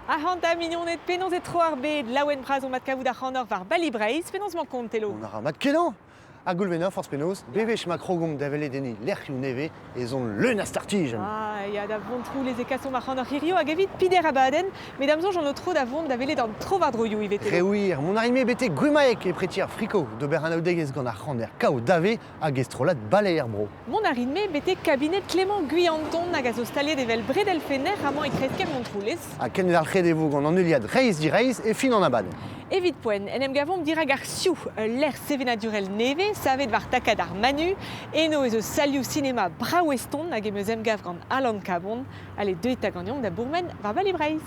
Ac'hanta, mignoned, penaos e tro ar bed? Laouen bras on mat kavout ac'hanoc'h war Bali Breizh. Penaos 'mañ kont, Telo? On a ra mat kenañ! Ha goulvennañ forzh penaos, bewech ma krogomp da welet enni lec'hioù nevez ez on leun a startijenn. Ah, ya, da Vontroulez e kasomp ac'hanoc'h hirio hag evit pider abadenn, met da'm soñj on o tro da vont da welet an tro-war-droioù ivez, Telo. Re wir, mont a rin-me betek Gwimaeg e preti ar friko d'ober anaoudegezh gant ar c'haner Kao Dave hag e strollad baleer bro. Mont a rin-me betek kabined Clément Guyanton hag a zo staliet evel bredelfenner amañ e kreiz-kêr Montroulez. Ha kendalc'het e vo gant an heuliad reizh-direizh e fin an abadenn. Evit poent, en em gavomp dirak ar Sioux, ul lec'h sevenadurel nevez savet war takad ar Manu. Eno ez eus salioù sinema brav-eston hag em eus emgav gant Alan Kabon. Ale, deuit 'ta ganeomp da bourmen war Bali Breizh.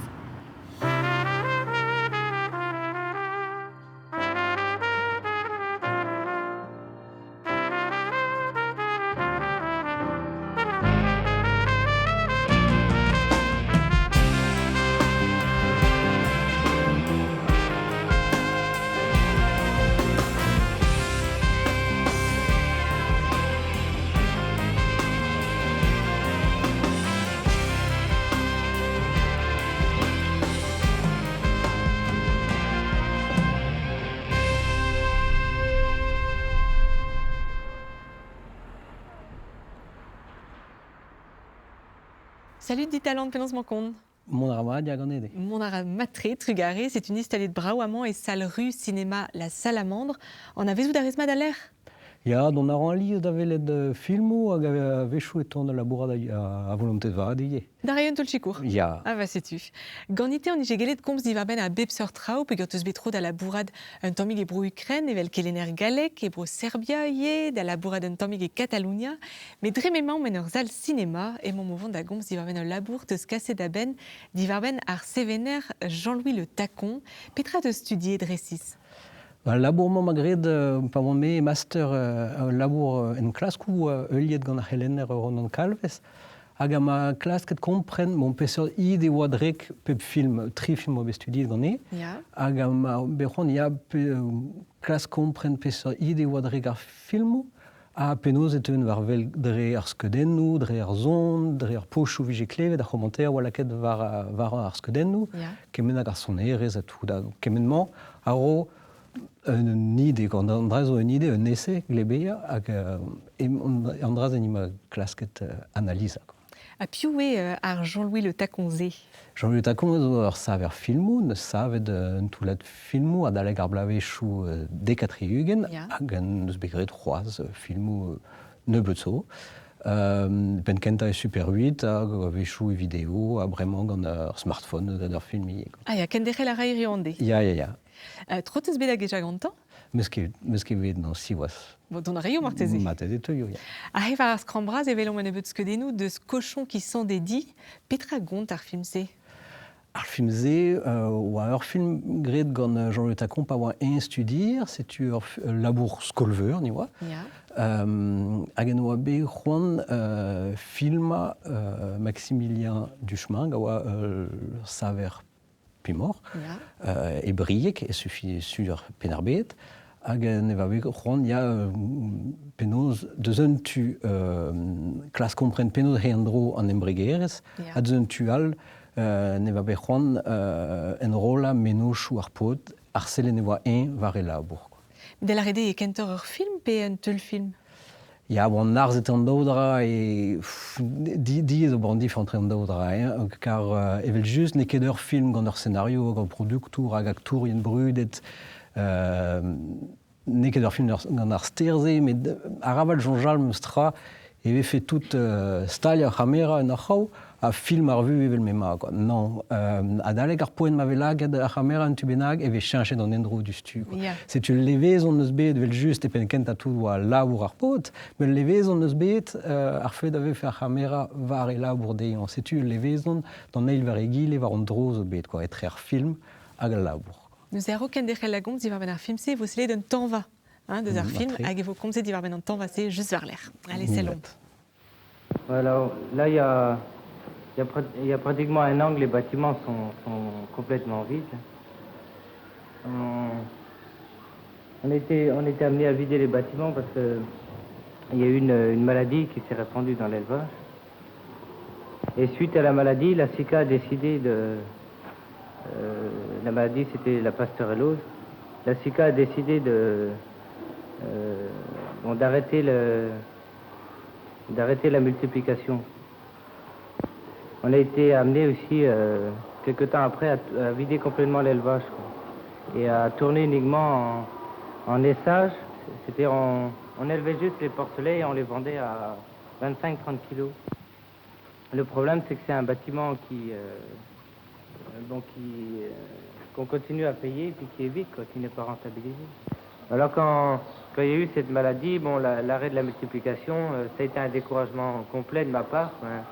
Salut dit Alan, penaos 'mañ kont? Mont a ra mat ya ganet. Mont a ra mat-tre, trugarez. C'est une installée brav amañ e salle rue cinéma La Salamandre. Anavezout a rez mat al lec'h? Ya, dont a ran alies da welet filmoù hag a-wechoù e tont da labourat a volonté vat ivez. Da reiñ un taol sikour. Ya. Ah bah setu. Ganit-te on ije gellet komz diwar-benn a bep seurt traoù peogwir teus bet tro da labourat un tammig e Bro-Ukren evel kelenner gallek, e Bro-Serbia ivez, da labourat un tammig e Katalonia. Met dre m'emaomp en ur sal sinema emaomp o vont da gomz diwar-benn ul labour teus kaset da benn diwar-benn ar sevener Jean-Louis Le Tacon. Petra teus studiet resis? Al labour-mañ 'ma graet pa oan-me e master ul labour enklaskoù heuliet gant ar c'helenner Ronan Kalvez hag am klasket kompren bon peseurt ide oa drek pep film, tri film oa bet studiet ganin hag am bet c'hoant ya klask kompren peseurt ide oa drek ar filmoù ha penaos e teuent war wel dre ar skeudennoù, dre ar son, dre ar pochoù vije klevet, ar c'homanter oa lakaet war, war ar skeudennoù, kement hag ar sonerezh ha tout. Kement-mañ a ro un ide, gant an dra zo un ide, un essai glebeia, hag an dra-se ni 'ma klasket analizañ. Ha piv eo ar Jean-Louis Le Tacon-se? Jean-Louis Le Tacon zo ur saver filmoù, neus savet un toullad filmoù adalek ar bloavezhioù dek ha tri-ugent, hag en deus bet graet c'hoazh filmoù nebeut zo. Penn kentañ e Super 8 hag a-wechoù e vidéo, ha bremañ gant ur smartphone da ur film ivez. Ah ya, kenderc'hel a ra hiziv an deiz. Ya, ya, ya. Tro 'teus bet da gejañ gantañ? Meus ket, meus ket bet, non, siwazh. Bon, dont a raio marteze. Marteze teuio, ya. Aze war ar skramm bras e welomp un nebeud skeudennoù deus Cochon qui sent des dits. Petra gont ar film-se? Ar film-se oa ur film graet gant Jean-Louis Tacon pa oa eñ studier, setu ur labour skol-veur, ni oa. Ya. Hag en oa bet c'hoant filmañ Maximilien Duchemin, a oa ur saver pemoc'h, e Brieg, e sufi sur Penn-ar-Bed, hag ne va bet c'hoant ya penaos deus un tu klask kompren penaos he en-dro an embregerezh, ha deus un tu all ne va bet c'hoant enrollañ mennozhioù ar paotr, ar sellet ne oa eñ war e labour. Da lâret eo e kentoc'h ur film pe un teulfilm? Ya, bon, an arz eta an daou dra e diaes ober an difenn entre an daou dra, hein, kar evel-just n'eo ket ur film gant ur senario, gant produktour hag aktourien brudet. N'eo ket ur film gant ar ster-se, met arabat soñjal memes tra e vefe tout staliañ ar c'hamera en ur c'hraou ha film ar vuhez evel m'emañ quoi. Non, adalek ar poent ma vez lakaet ar c'hamera un tu bennak e vez cheñchet an endro diouzhtu quoi. Setu levezon eus bet evel-just e penn kentañ tout oa labour ar paotr, met levezon eus bet ar fed a vefe ar c'hamera war e labour dezhañ. Setu levezon d'an eil war egile war an dro zo bet quoi, etre ar film hag al labour. Neuze a-raok kenderc'hel da gomz diwar-benn ar film-se e vo sellet un tañva hein, deus ar film hag e vo komzet diwar-benn an tañva-se just war-lerc'h. Allez, sellomp. Voilà, là il y a, il y a il y a pratiquement un an que les bâtiments sont, sont complètement vides. On, on était, on était amené à vider les bâtiments parce que il y a eu une, une maladie qui s'est répandue dans l'élevage. Et suite à la maladie, la SICA a décidé de, La maladie, c'était la pasteurellose. La SICA a décidé de, bon, d'arrêter d'arrêter la multiplication. On a été amené aussi, quelque temps après, à vider complètement l'élevage, quoi, et à tourner uniquement en naissage. C'est-à-dire on élevait juste les porcelets et on les vendait à 25-30 kilos. Le problème, c'est que c'est un bâtiment qui, bon, qui, qu'on continue à payer et puis qui est vide, quoi, qui n'est pas rentabilisé. Alors quand il y a eu cette maladie, bon, l'arrêt de la multiplication, ça a été un découragement complet de ma part, quoi, hein,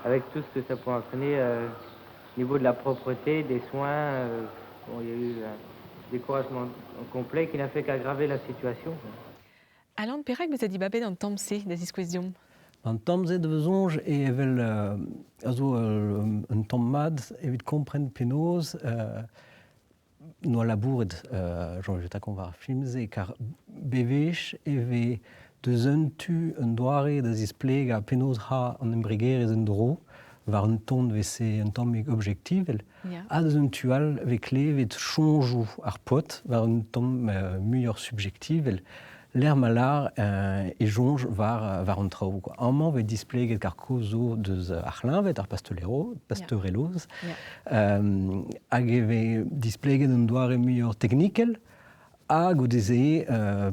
avec tout ce que ça peut entraîner au niveau de la propreté, des soins. Bon, il y a eu un découragement complet qui n'a fait qu'aggraver la situation, quoi. Alan, perak bezañ dibabet an tamm-se da ziskouez deomp? An tamm-se da soñj eo evel a zo un tamm mat evit kompren penaos noa labouret Jean-Jacques Tacon war ar film-se, kar bewech e vez deus un tu un doare da zisplegañ penaos ra an embregerezh en-dro war un ton vese un tammig objektivel, ha deus un tu all vez klevet soñjoù ar paotr war un tamm muioc'h subjektivel, lec'h ma lâr e soñj war an traoù, quoi. Amañ vez displeget kar kaoz zo deus ar c'hleñved, ar pasteurellose, hag e vez displeget un doare muioc'h teknikel, ha goude-se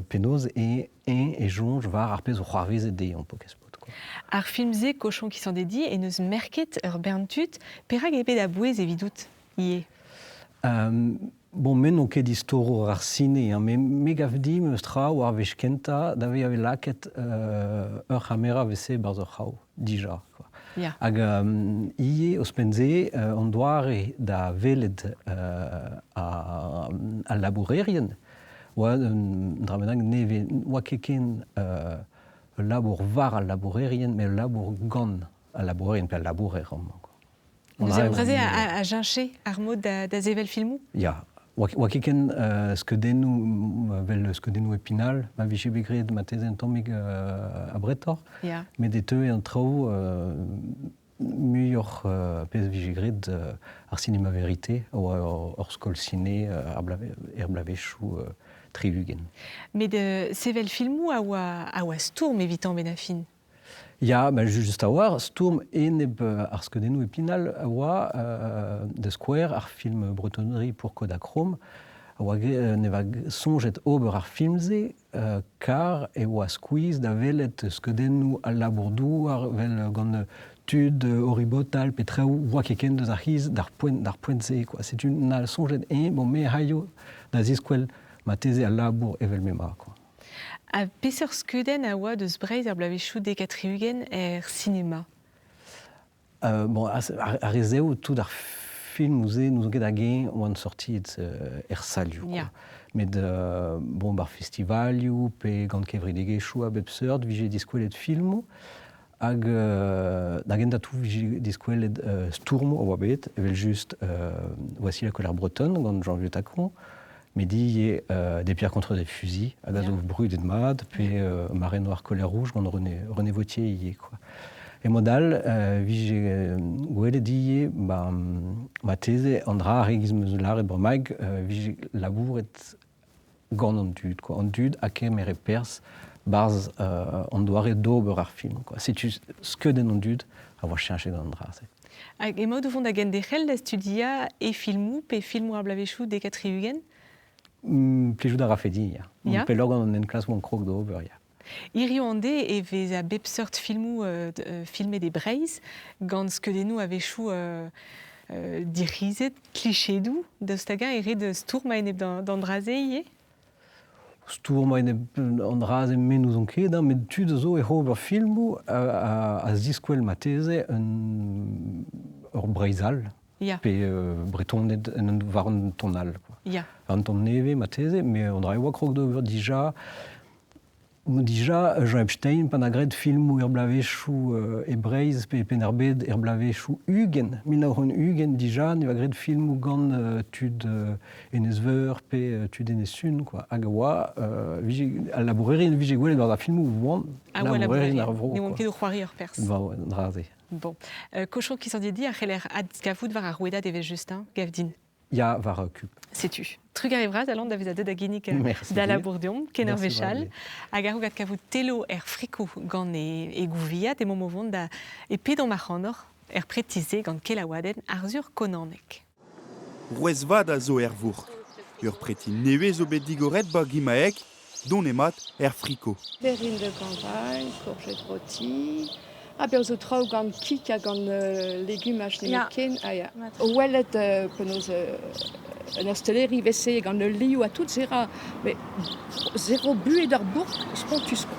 penaos e eñ e soñj war ar pezh zo c'hoarvezet dezhañ pokespot, quoi. Ar film-se, Cochon qui s'en dédie, e neus merket ur bern tud, perak eo bet a-bouez evidout ivez? Bon, me n'on ket istorour ar sine, hein, met me gav din memes tra war wech kentañ da vezañ bet lakaet ur c'hamera vese 'barzh ur c'hraou, dija, quoi. Hag ivez, ouzhpenn-se, an doare da welet al labourerien oa un dra bennak nevez. N'oa ket ken ul labour war al labourerien, met ul labour gant al labourerien, pe al labourer amañ, quoi. Neuze an dra-se a cheñche ar mod da sevel filmoù? Ya, oa ket ken skeudennoù vel skeudennoù Epinal, ma vije bet graet marteze un tammig abretoc'h, met e teue an traoù muioc'h pezh vije graet ar sinema vérité, a oa ur skol ciné er bloavezhioù 60. Met sevel filmoù a oa stourm evitañ benn ar fin. Ya, ba just a-walc'h, stourm enep ar skeudennoù Epinal a oa da skouer ar film Bretonnerie pour Kodachrome a oa ne va soñjet ober ar film-se kar e oa skuizh da welet skeudennoù al labour-douar vel gant tud o ribotal pe traoù oa ket ken deus ar c'hiz d'ar poent-se, quoi. Setu na soñjet eñ, bon, me c'haio da ziskwel marteze al labour evel m'emañ, quoi. Ha peseurt skeudenn a oa deus Breizh er bloavezhioù 70 er sinema? Bon, ar re-seoù, tout ar filmoù-se n'ouzon ket hag-eñ oant sortiet er salioù, quoi. Met bon, bar festivalioù pe gant kevredigezhioù a bep seurt vije diskwelet filmoù hag da gentañ tout vije diskwelet stourmoù a oa bet, evel-just Voici la colère bretonne gant Jean-Luc Tacon, met ivez Des pierres contre des fusils hag a zo brudet mat, pe Marée noire colère rouge gant René Vautier ivez, quoi. E mod all vije gwelet ivez ba marteze an dra ar e-giz 'm eus lâret bremaik vije labouret gant an dud, quoi. An dud a kemere perzh 'barzh an doare d'ober ar film, quoi. Setu skeudenn an dud a oa cheñchet an dra-se. Hag emaout o vont da genderc'hel da studiañ e filmoù pe filmoù ar bloavezhioù 70? Plijout a rafe din, ya. Pelloc'h gant an enklask oan krog d'ober, ya. Hiziv an deiz e vez a bep seurt filmoù filmet e Breizh, gant skeudennoù a-wechoù dic'hizet, klichedoù. Daoust hag-eñ e ret stourm a-enep d'an dra-se ivez? Stourm a-enep an dra-se me n'ouzon ket, hein, met tud zo ec'h ober filmoù a ziskwel marteze ur Breizh all, pe Bretoned war un ton all, quoi. Un ton nevez marteze, met an dra e oa krog d'ober dija. Dija, Jean Epstein, pa 'na graet filmoù er bloavezhioù e Breizh pe e Penn-ar-Bed er bloavezhioù 20, 1920 dija, ne oa graet filmoù gant tud Enez-Veur pe tud Enez-Sun, quoi. Hag a oa, vije, al labourerien vije gwelet war ar filmoù oant labourerien ar vro. Ne oant ket o c'hoari ur perzh. Ba, an dra-se. Bon. Cochon qui s'en dit a c'heller adkavout war ar rouedad evel-just, hein, gav din. Ya war kup. Setu. Trugarez vras Alan da vezañ deuet da ginnig Merci da dit. labour deomp, ken ur Merci wech all. Valérie. Hag a-raok adkavout telo er friko gant e, e gouviad emaomp o vont da e pedomp ac'hanoc'h er preti-se gant kelaouadenn Arzhur Konaneg. Rouez vat a zo er vourc'h. Ur preti nevez zo bet digoret ba Gimaeg, donemat er friko. Perrine de campagne, courgette rôtie. Ah, bezañ zo traoù gant kig ha gant legumaj nemetken. Ah, ya. O welet penaos un osteleri vese gant ul liv ha tout, se ra. Mais zero buhez d'ar bourk, spontus quoi.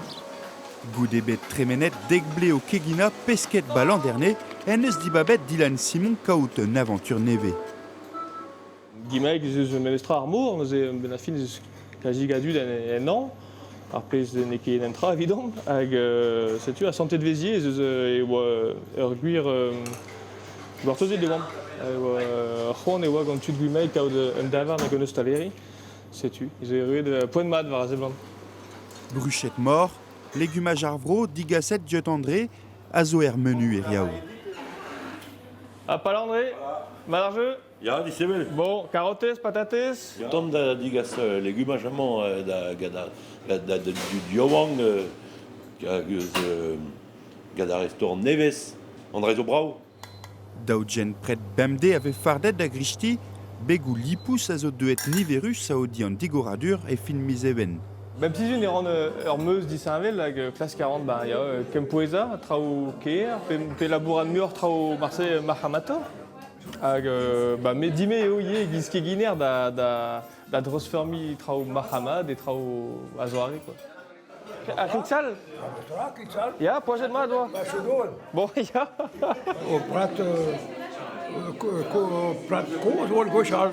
Goude bet tremenet dek blez o keginañ pesked ba Landerne en deus dibabet Dylan Simon kaout un aventur nevez. Gimaeg ez eus memestra ar mor, neuze benn ar fin ez eus kazi a dud en hañv, ar pezh n'eo ket un tra evidomp. Hag setu asantet vezier ez eus e oa ur gwir gortozet e oamp. E oa c'hoant e oa gant tud Gwimaeg kaout un davarn hag un ostaleri. Setu, ez eo erruet poent mat war a seblant. Bruched mor, legumaj ar vro digaset dieut André a zo er menu hiriv. Ha pal André, mat ar jeu? Ya, disheñvel. Bon, karotez, patatez. Tont da digas legumaj amañ da, da, da, da, da dud yaouank hag eus gant ar restaurant nevez. André zo brav. Daou jen pred bemdez a vez fardet da Gristi, begoù lipous a zo deuet niverus a odi an digoradur e fin miz Even. Bep sizhun e ran ur meuz disheñvel hag klask a ran ba, ya, kempouezañ, traoù ker, pe, pe labourat muioc'h traoù marse marc'hamatoc'h. Hag ba, me dime eo ivez e-giz keginer da, da, da dreuzfeurmiñ traoù marc'hamat e traoù a-zoare quoi. Ar c'hig-sall? Ya, poazhet mat oa. Bon, ya. O prat, prat kozh oa gwechall.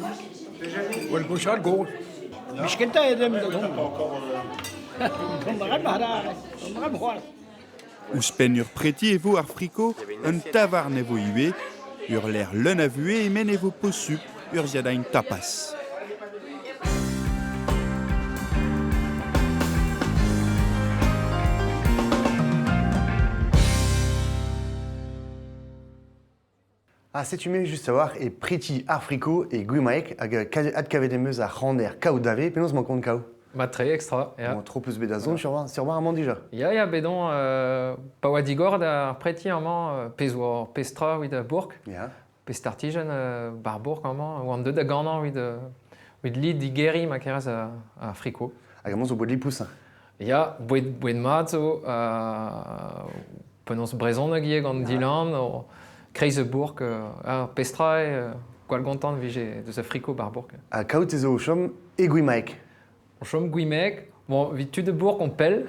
Oa gwechall gozh. Miz kentañ eo deomp da zont. Dont a raimp dont a raimp c'hoazh. Ouzhpenn ur preti e vo ar friko, un tavarn e vo ivez, ur lec'h leun a vuhez e-men e vo posupl urzhiadañ tapas. Ha setu me just a-walc'h e preti ar friko e Gwimaeg hag adkavet em eus ar c'haner Kaou Dave. Penaos emañ kont Kaou? Mat-tre, extra, ya. Bon, trop eus bet da zont sur sur war amañ dija. Ya, ya, bet on pa oa digor d'ar preti amañ, pezh oa pezh tra evit bourk. Ya. Pe startijenn bar bourk amañ, oan deuet da ganañ evit, evit lid digeriñ ma kerez ar friko. Hag amañ zo boued lipous. Ya, boued, boued mat zo, penaos brezhoneg ivez gant Dylan, o kreiz bourk, ar pestra eo, gwall gontant vije deus a friko bar bourk. Ha kaout ez eo o chom e Gwimaeg. O chom Gwimaeg, bon, evit tud de bourk on pell.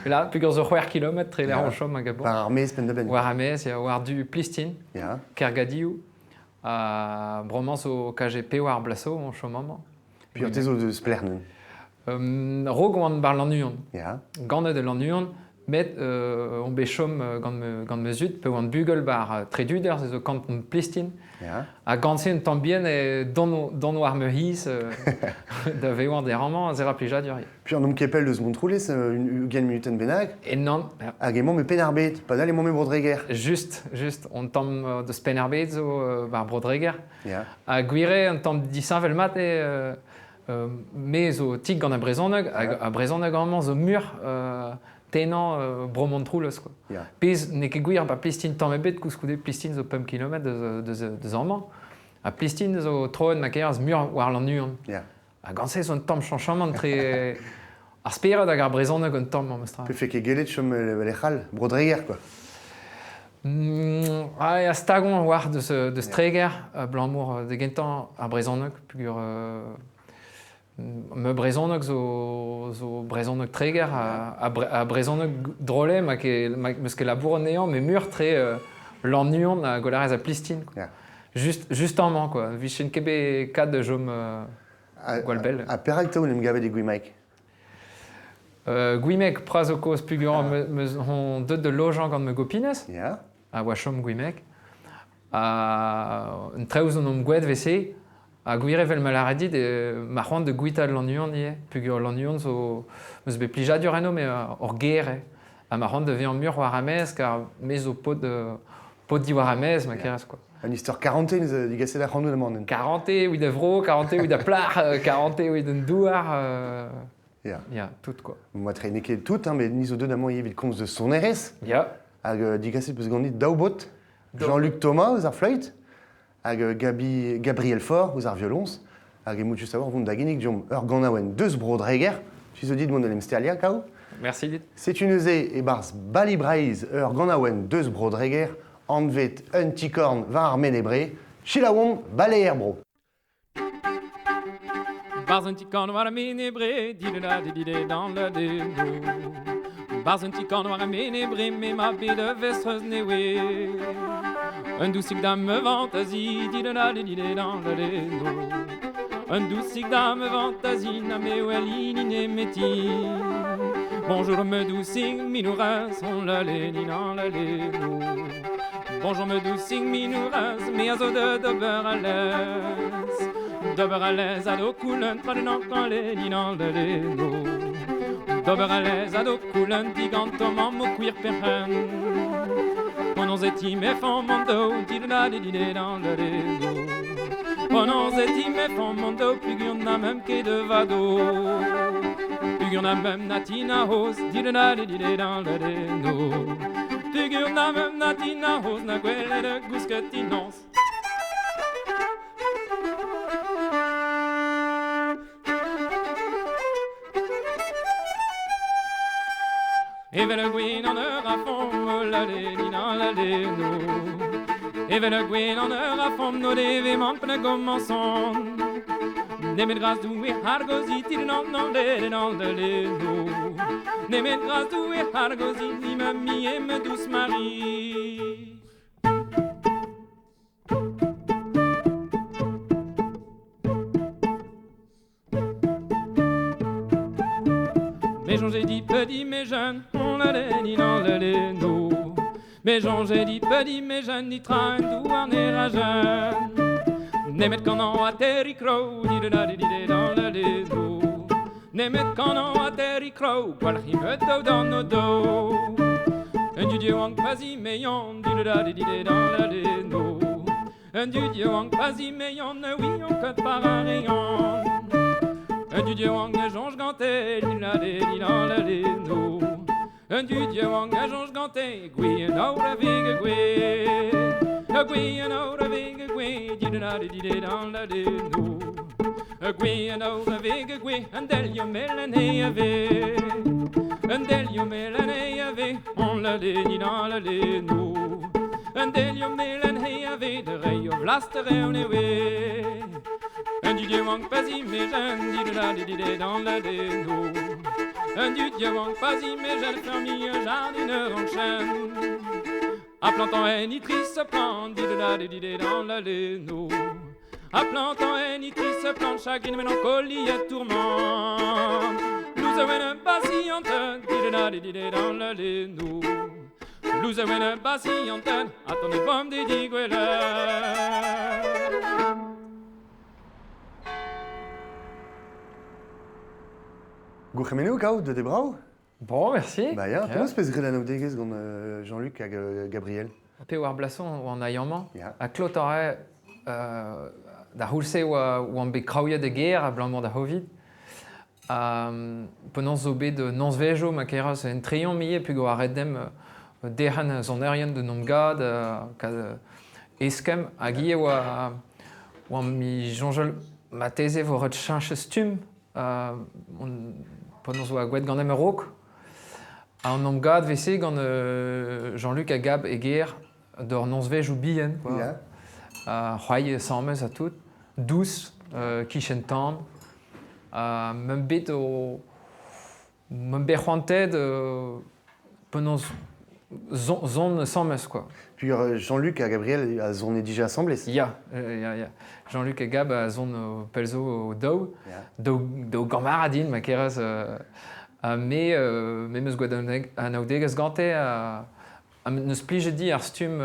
Là, peogwir zo c'hwec'h kilometr tre lec'h o chom hag a bourk. War ar maez penn-da-benn. War ar maez, ya, war-du Plistin, Ya. Kergadioù, ha bremañ zo KGP war Blaso o chom amañ. Puis te zo deus pelec'h neuze? Raok oan bar Lannuon. Ya. Ganet e Lannuon, met on bet chom gant me, gant ma zud, pe oan bugel bar Treduder, se zo kanton Plistin. Ya. Ha gant se un tamm bihan e dont, dont war ma c'hiz da vevañ der amañ, se ra plijadur. Puis an omp ket pell deus Montroulez, un ugent minutenn bennak. Ennan. Ya. Hag emañ me Penn-ar-Bed, padal emañ me Bro-Dreger. Just, just, on tamm deus Penn-ar-Bed zo bar Bro-Dreger. Ya. Ha gwir eo un tamm disheñvel mat eo me zo tik gant ar brezhoneg hag ar brezhoneg amañ zo muioc'h tennañ bro Montroulez quoi. Ya. Pezh n'eo ket gwir ba Plistin tamm ebet koulskoude Plistin zo 5 km deus, deus, deus amañ. Ha Plistin zo troet ma kerzh muioc'h war Lannuon. Ya. Ha gant se zo un tamm chañchamant tre ar spered hag ar brezhoneg un tamm memestra. Pefe ket gellet chom lec'h all, Bro-Dreger quoi. Ah, ya, stagon war deus, deus Treger, abalamour da gentañ ar brezhoneg, peogwir ma brezhoneg zo, zo brezhoneg Treger ha, ha, bre, ha brezhoneg drole ma ket, ma, meus ket labouret anezhañ, met muioc'h tre Lannuon ha Golarez ha Plistin. Ya. Just, just amañ quoi. Vichen ket bet kat da chom gwall bell. Ha perak 'ta en em gavet e Gwimaeg? Gwimek, pras zo kozh peogwir meus on deuet da lojañ gant ma gopinez, Ya. a oa chom Gwimek. Ha un traoù zo 'n omp gwelet 'vese, ha gwir evel ma lâret dit, ma c'hoant da guitaat Lannuon ivez, peogwir Lannuon zo meus bet plijadur eno, met hor gêr eo. Ha ma c'hoant da vezañ muioc'h war ar maez, kar me zo paotr, paotr diwar ar maez, ma kerez quoi. Un istor karante neus digaset ac'hanout amañ. Karante evit da vro, karante evit da plac'h, karante evit an douar. Ya. Ya, tout quoi. Moi tre n'eo ket tout, hein, met ni zo deuet amañ evit komz deus sonerezh. Ya. Hag digaset peus ganit daou baotr, Jean-Luc Thomas eus ar fleuit hag Gabi, Gabriel Faure eus ar violoñs. Hag emout just a-walc'h vont da ginnig deomp ur ganaouenn deus Bro-Dreger. Tu zo dit mont en em staliañ, Kaou? Merci dit. Setu neuze e-barzh Bali Breizh ur ganaouenn deus Bro-Dreger anvet Un ti-korn war ar Mene-Bre. Selaouomp Baleer Bro. Barzh un ti-korn war ar Mene-Bre, dide dide dan la de Barzh un ti-korn war ar Mene-Bre, me ma bet ur vestrez newe. Un dousig da'm fantazi, dide dide dan la de Un dousig da'm fantazi, na me wel hini nemeti. Bonjour me dousig, minouraz, on la le ni nan la le Bonjour me dousig, minouraz, me a zo de d'ober a lez. D'ober a lez a do koulen, tra den an le ni nan le le no. D'ober a lez a do koulen, diganto mamm o kwir perc'henn. Penaos e ti me font mont do, di la di di dan le le no. Penaos e ti me font mont do, pugur na mem ket de vado. Pugur na mem na ti na hoz, di la di di dan le le no. Pugur na mem na ti na hoz, na gwelet e gousket inons. Evel ur gwin an eur a fom, la le ni na la le no. Evel ur gwin an eur a fom, no deve man pne gommanson. Nemet gras Doue ar gozi, ti nan nan le nan le le no. Nemet gras Doue ar gozi, ni ma mi e me douce Marie. Mais j'ai dit petit, mais jeune, on la ni dans le no. Mais j'ai dit petit, mais jeune, ni train douar ne rajeune. Nemet kanan a terri kro, di de la di di dans le no. Nemet kanan a terri kro, gwal chimet do dans no do. Un du dieu ang pasi meillon, di de la di di dans le no. Un du dieu ang pasi meillon, ne oui on ket par un rayon. Un du dieu ang ne jonge ganté, di la di di dans le no. Un du dieu ang ne jonge ganté, gwi en aour a vig gwi. Gwi en aour a vig gwi, di la di di dans le no. Gwi en aour a vig gwi, un delio melen he a ve. Un delio melen he a ve, on la le ni dans le no. Un delio melen he a ve, de rei o vlaster e on e we. Un du dieu ang pasi me jeune, di de la di di dans le no. Un du dieu ang pasi me jeune, fermier jardineur en chaîne. A plantant en itris plante, di de la di di dans le no. A plantant en itris plante, chagrin mélancolie et tourment. Nous avons patiente, di de la di di dans le no. Nous avons patiente, attendez pomme des digoueler. Gourc'hemennoù, Kaou, deut eo brav? Bon, merci. Ba ya, penaos peus graet anaoudegezh gant Jean-Luc hag Gabriel? Pe war blason oan a-yamañ, Ya. ha klot a rae da c'houlz-se oa oan bet kraouiet e gêr abalamour da C'hovid. Ha penaos zo bet noz-vezhioù ma keras en treion mie peogwir oa ret demp derc'hen sonerien d'un omp gad, kad eskemm hag ivez oa oan mi soñjal marteze vo ret cheñch stumm on penaos oa gwelet ganemp a-raok. Ha an omp gad vese gant Jean-Luc ha Gab e gêr d'ur noz-vezhioù bihan quoi. Ya. Ha c'hoari asambles ha tout. Dous, kichen tan. Ha meump bet o meump bet c'hoantaet penaos zon asambles quoi. Puis Jean-Luc ha Gabriel a zone dija asambles. Ya, ya, ya. Jean-Luc ha Gab a zon o pelzo o daou. Ya. Daou, daou gammaradin ma keras ha me, me 'meus gwelet anaoudegezh gante ha neus plijet dit ar stumm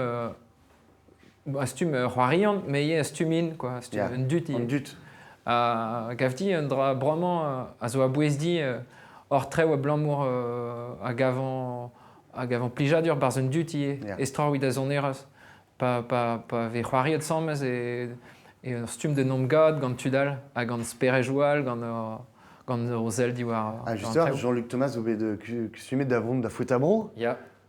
ar stumm c'hoarian, met ivez ar stumm int, quoi, ar stumm Ya, un dud an ivez. dud. Ha gav dit un dra bremañ a zo a-bouez dit hor trev abalamour a gavan plijadur barzh un dud ivez, Ya. estroc'h evit da sonerezh. Pa, pa, pa vez c'hoariet 'sammes e, e ur stumm d'un omgad gant tud all ha gant sperejoù all, gant ur, gant ur sell diwar Ah, justement, Jean-Luc Thomas zo bet kustumet da vont da foetañ-bro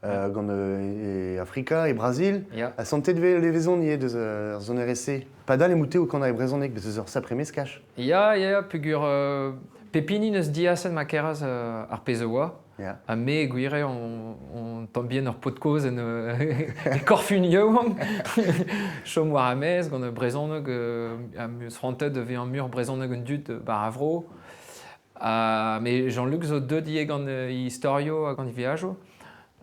gant e Afrika, e Brazil. Ha santet 'vez levezon ivez deus ar sonerezh-se. Padal emout-te o kanañ e brezhoneg, bez' eus ur sapre meskaj. Ya, ya, ya, peogwir pep hini 'neus diaset ma keras ar pezh a oa. Ha me, gwir eo, on tamm bihan ur paotr-kozh en e korf yaouank. Chom war ar maez gant ur brezhoneg am eus c'hoantaet da vezañ muioc'h brezhoneg an dud 'ba ar vro. Mais Jean-Luc zo deuet ivez gant e istorioù ha gant e veajoù.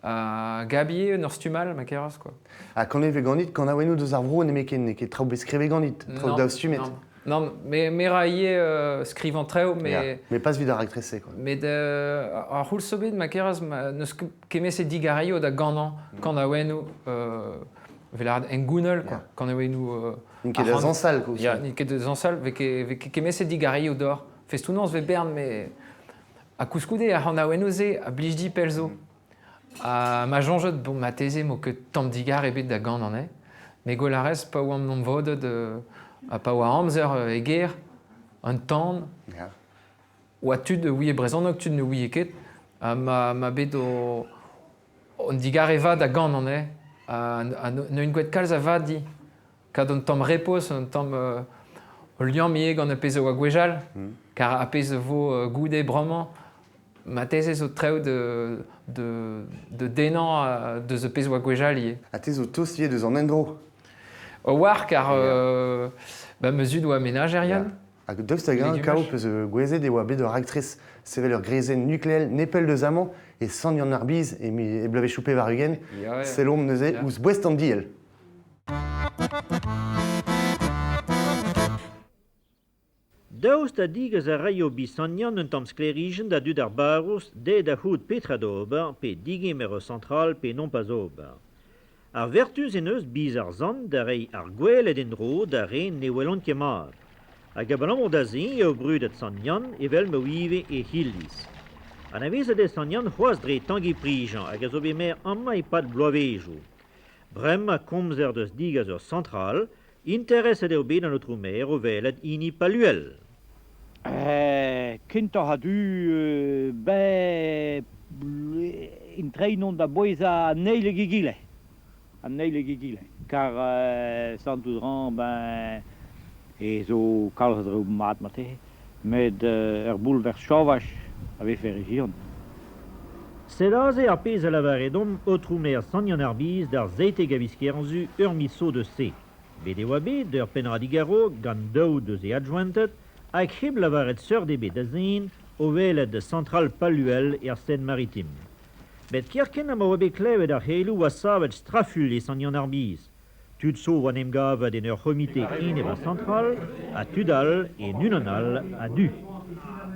Ha Gabi eo en ur stumm all, ma keras, quoi. Ha kanet e vez ganit kanaouennoù deus ar vro nemetken, n'eo ket traoù bet skrivet ganit, traoù daoustummet. Non, mais me ra ivez skrivañ traoù, mais... Ya, mais pas evit ar raktres-se, quoi. Met ar c'houlz zo bet, ma keras, n'eus ket digareioù da ganañ kanaouennoù vel lâret hengounel, quoi. Kanaouennoù... N'int ket da zañsal, quoi. Ya, n'int ket da zañsal, 'vez ket kemese digareioù deoc'h. Festoù-noz 'vez bern, mais... Ha koulskoude, ar c'hanaouennoù-se a blij dit pell zo. Ha ma soñjet, bon, marteze 'mo ket tamm digar ebet da ganañ anezhe. Met gwell a rez pa oamp 'n em vodet ha pa oa amzer e gêr, an tan, oa tud a ouie brezhoneg, tud ne ouie ket. Ha ma bet o an digarez vat da ganañ anezhe. Ha n'eus ket kalz a vad dit. Kad un tamm repoz, un tamm ul liamm ivez gant ar pezh a oa gwechall, kar ar pezh a vo goude bremañ, marteze zo traoù de, de, de denañ deus ar pezh a oa gwechall ivez. Ha te zo tost ivez deus an endro? A-walc'h, kar ba ma zud oa menajerien. Hag daoust hag-eñ, Kao, peus gouezet e oa bet ur raktres sevel ur greizenn nukleel nepell deus amañ e Sant-Yann-ar-Biz e, e bloavezhioù 80, sellomp neuze ouzh boest an diell. Daoust ha digas a raio Bisanian un tamm sklêrijenn da dud ar barrouz dezhe da c'hoût petra d'ober pe digemer ur sañtral pe nompas ober. Ar vertuz en deus biz ar sant da reiñ ar gweled en-dro d'ar re ne welont ket mat. Hag abalamour da se eo brudet Sant Yann evel ma ivez e iliz. Anavezet eo Sant Yann c'hoazh dre Tangi Prigent hag a zo bet maer amañ e-pad bloavezhioù. Bremañ komzer deus digas ur sañtral, intereset eo bet an aotrou maer o welet hini Paluel. Kentoc'h a-du ben intreiñ da bouezañ an eil hag egile. An eil hag egile. Kar santout 'ran ben e zo kalz a draoù mat marteze. Met ur boulvers chavaj a vefe re vihan. Sed aze ar pezh a lavare deomp aotrou maer Sant-Yann-ar-Biz d'ar seitek a viz Kerzu ur miz zo deus se. Bet e oa bet ur pennadig a-raok gant daou deus e adjointed hag hep lavaret seurt ebet da zen o welet Central Paluel er Seine-Maritime. Met kerkent ha ma oa bet klevet ar c'heloù oa savet strafuilh e Sant-Yann-ar-Biz. Tud zo oa en em gavet en ur c'homite enep ar sañtral ha tud all en unan all a-du.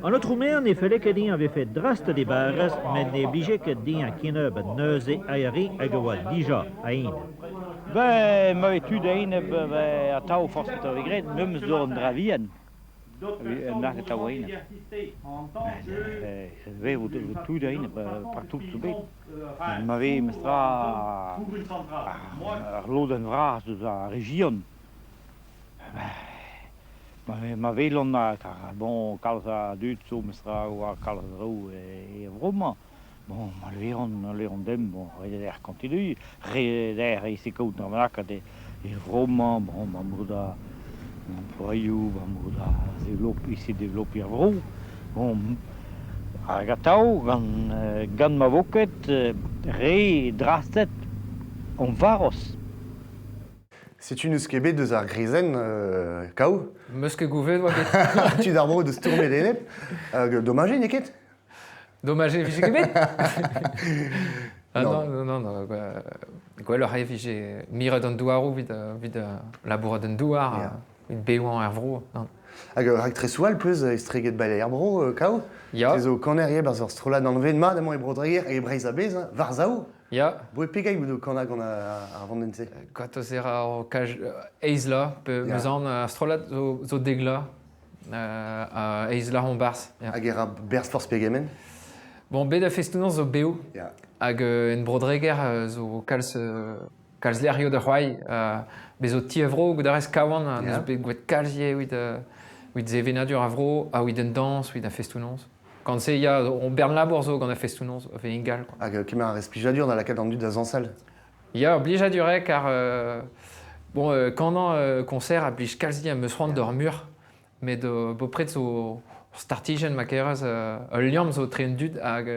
An aotrou maer ne felle ket dezhañ a vefe drastet e barrez met ne blije ket dezhañ kennebeut neuze ar re hag a oa dija a-enep. Ben, ma vez tud a-enep, ben, atav forzh petra 'vez graet, memes zo un dra vihan. Un arc'h atav a-enep. Met tud a-enep, partout zo bet. Ma vez memestra ar lodenn vras eus ar rejion, ma welont bon kalz a dud zo memestra oa kalz a draoù er vro-mañ, bon ma leveront demp bon ret eo derc'h kontinuiñ, ret eo derc'h essayer kaout ur lakaat er vro-mañ, bon abalamour da emploioù, abalamour da essayer developiñ ar vro, bon Hag atav gant ma vo ket re drastet hon varroz. Setu n'eus ket bet deus ar grizenn kaou. Meus ket gouvezet oa bet. Tud ar vro deus stourmet enep. Hag domaj eo, n'eo ket? Domaj eo vije ket bet. Ah, non, non, non, non, gwelloc'h eo vije miret an douaroù evit labourat an douar. Yeah. Bevañ er vro. Non. Hag ur raktresoù all peus estreget bale er bro, Kaou? Ya. Te zo kaner ivez barzh ur strollad anvet mat emañ e Bro-Dreger hag e Breizh a-bezh, hein, War-sav. Ya. Boe pegait bout o kanañ gant ar vandenn-se? Gatoz e ra ur kaj eizh la, pe meus aon ar strollad zo dek la, eizh la on barzh. Hag e ra berzh forzh pegement? Bon, bet a festoù-noz zo bev. Hag en Bro-Dreger zo kalz... Kalz lec'hioù da c'hoari, bez zo ti a vro, goût a rez Kawan, ha n'eus bet gwraet kalz ivez evit evit sevenadur a vro, ha evit an dañs, evit ar festoù-noz. Gant se ya, on bern labour zo gant ar festoù-noz, a vez ingal. Quoi. Hag kemer a rez plijadur da lakaat an dud da zañsal? Ya, blijadur eo kar bon, kanañ concert a blij kalz din, am eus c'hoant d'ur mur, met bepred zo startijenn ma kerez, ul liamm zo etre an dud hag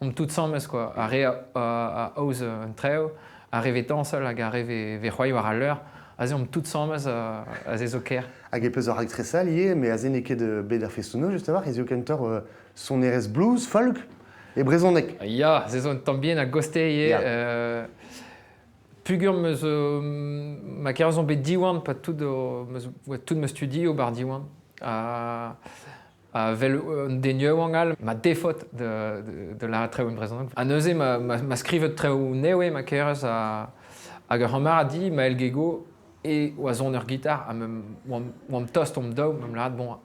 omp tout asambles quoi. Ar re a aoz un trev, ar re vez dañsal hag ar re vez c'hoari war al leur, aze omp tout asambles, aze zo kaer. Hag e peus ur raktres all ivez, mais aze n'eo ket bet ar festoù-noz just a-walc'h, ez eo kentoc'h sonerezh blues, folk e brezhoneg. Ya, se zo un tamm bihan a-gostez ivez. Ya. Pugur 'meus ma kerz on bet Diwan pa tout meus tout ma studio bar Diwan. Ha ha 'vel un den yaouank all ma defot da lâret traoù en brezhoneg. Ha neuze ma, ma, ma skrivet traoù nevez ma kerez ha hag ur c'hamarad di, Maël Guégo, e oa soner gitar ha oamp tost omp daou, me'm lâret bon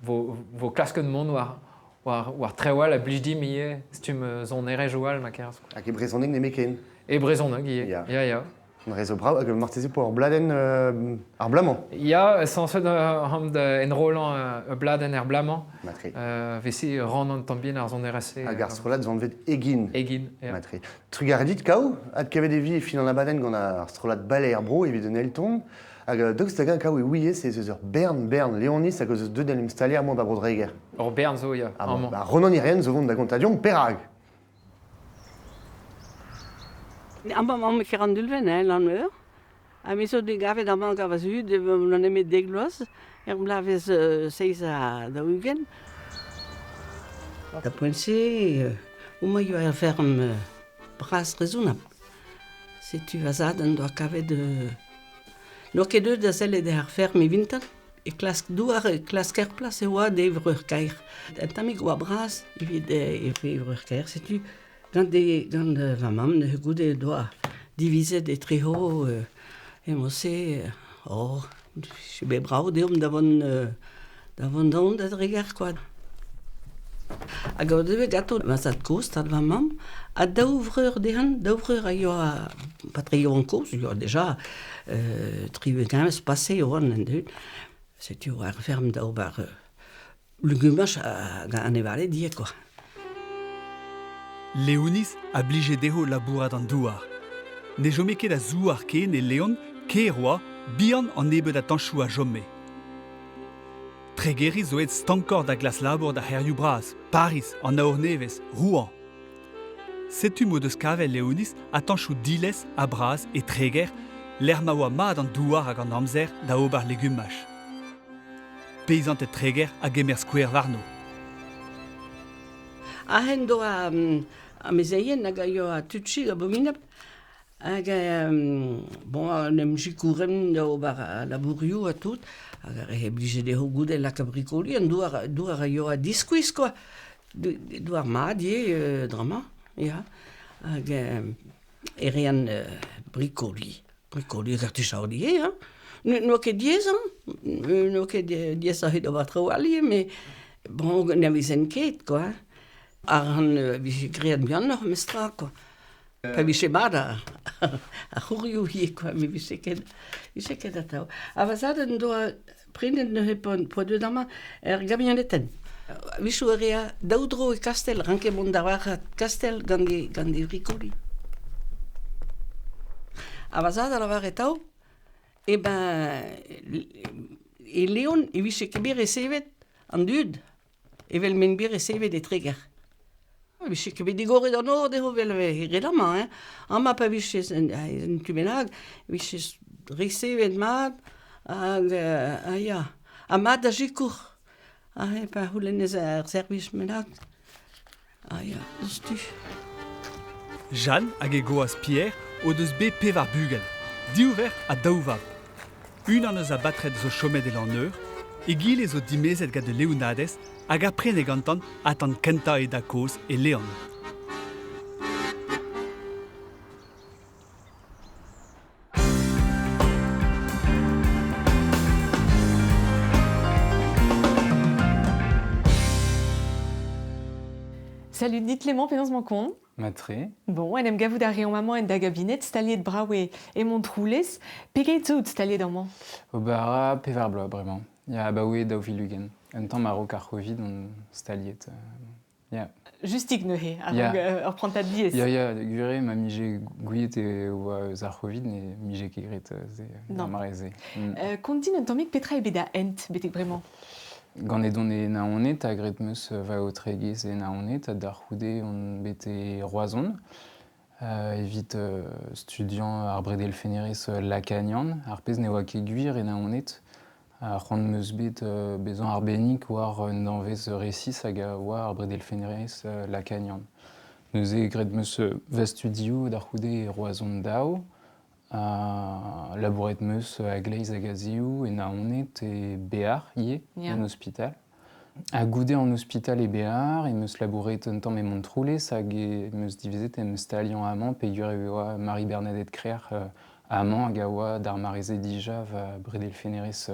vo, vo klasket mont war war, war traoù all a blij dimp ivez, stumm sonerezhioù all ma kerz. Hag e brezhoneg nemetken? E brezhoneg ivez, ya, ya. ya. An re zo brav, hag marteze po ur bladenn ar bloaz-mañ? Ya, sañset omp da enrollañ ur bladenn er bloaz-mañ. Matre. Vese ran an tamm bihan ar sonerezh-se. Hag ar strollad zo anvet Egin. Egin, ya. Matre. Trugarez dit, Kaou. Adkavet e vi e fin an abadenn gant ar strollad Bale er Bro evit un eil-ton. Hag daoust hag-eñ Kaou e ouiez ez eus ur bern bern Leoniz hag eus deuet en em staliañ amañ ba Bro-Dreger? Ur bern zo, ya, Ah bon, amañ. Ba Ronan Irien zo vont da gontañ deomp perak. Amañ emaomp e Kerandulven, hein, Lanmeur. Ha me zo degavet amañ gant va zud, n'on nemet dek vloaz, er bloavezh seizh ha 40. Da poent-se, homañ a yoa ur ferm bras rezonabl. Setu va zad en doa kavet N'oa ket deuet da sellet er ferm evintañ e klask douar, e klask er plas e oa d'e vreur-kaer. Un tammig oa bras evit e vreur-kaer, setu gant e, gant va mamm neuze goude doa divizet etrezo emañ-se oh, bet brav deomp da vont da vont da da Dreger quoi. Hag o deue ganto ma zad-kozh, tad va mamm, ha daou vreur dezhan, daou vreur a yoa pas tre yaouank kozh, a yoa deja 60 pase e oant en-deun. Setu oa ar ferm da ober legumaj hag anevaled ivez quoi. Leoniz a blije dezho labourat an douar. Ne chome ket a zouar ken e Leon, ker oa, bihan an nebeud a tañchoù a chome. Tregeriz zo aet stankoc'h da glas labour d'ar c'hêrioù bras, Pariz, an Aour-Nevez, Rouen. Setu m'o deus kavet Leoniz atañchoù diles ha bras e Treger, lec'h ma oa mat an douar hag an amzer da ober legumaj. Peizanted Treger a gemer skouer warno. Ahen doa amezeien hag a yoa tud chik abominabl hag bon en em sikouremp da ober labourioù ha tout hag ar re blije dezho goude lakaat brikoli an douar douar a yoa diskuizh quoi douar mat ivez dra-mañ ya hag e rean brikoli brikoli hag artichaod ivez hein n'oa ket diaes hein n'oa ket diaesoc'h d'ober traoù all ivez met bon ne vezen ket quoi Arc'hant a vije graet buanoc'h memestra quoi. Pa vije mat ar c'hourioù ivez quoi, met vije ket, vije ket atav. Ha va zad en doa prenet neuze p'oa deuet amañ er gamionetenn. A-wechoù e rea daou dro e Kastell, ranke mont da varc'had Kastell gant e, gant e vrikoli. Ha va zad a lavare atav, eh ben, e Leon e vije ket bet resevet an dud Evel m'int bet resevet e Treger. E vije ket bet digoret an nor dezho evel e ret amañ hein. Amañ pa vije un tu bennak e vije resevet mat hag ha ya. Ha mat da sikour. Aze pa c'houlennez ar servij bennak. Ah ya, deus-tu. Jeanne hag he gwaz Pierre o deus bet pevar bugel, div verc'h ha daou vab. Unan eus a batred zo chomet e Lanneur, egile zo dimezet gant ul leonadez hag a prene gantan atant kentañ e dad-kozh e Leon. Salut dit Clément, penaos 'mañ kont? Matre. Bon, en em gavout a reomp amañ en da gabinet, staliet brav e, e Montroulez. Pegeit zo out staliet amañ? Ober a ra pevar bloaz bremañ. Ya, abaoe 2020. Un tamm a-raok ar Covid on staliet. Ya. Justik neuze, a-raok ur prantad diaes. Ya, ya, gwir eo, ma 'mije gouiet e oa eus ar Covid ne 'mije ket graet se ar mare-se. Kont din un tammig petra eo bet da hent betek bremañ? Ganet on e Naoned ha graet 'm eus va aotregezh e Naoned ha da c'houde on bet e Roazhon evit studiañ ar bredelfennerezh lacanian, ar pezh ne oa ket gwir e Naoned. C'hoant 'm eus bet bezañ arbennik war un danvez resis hag a oa ar bredelfennerezh lacanian. Neuze graet 'm eus va studioù da c'houde e Roazhon daou. Labouret 'm eus a-gleiz hag a-zehou e Naoned, e Bear ivez, en ospital. Ha goude an ospital e Bear, em eus labouret un tamm e Montroulez hag em eus divizet em staliañ amañ peogwir e oa Marie-Bernadette Creac'h amañ hag a oa d'ar mare-se dija va bredelfennerez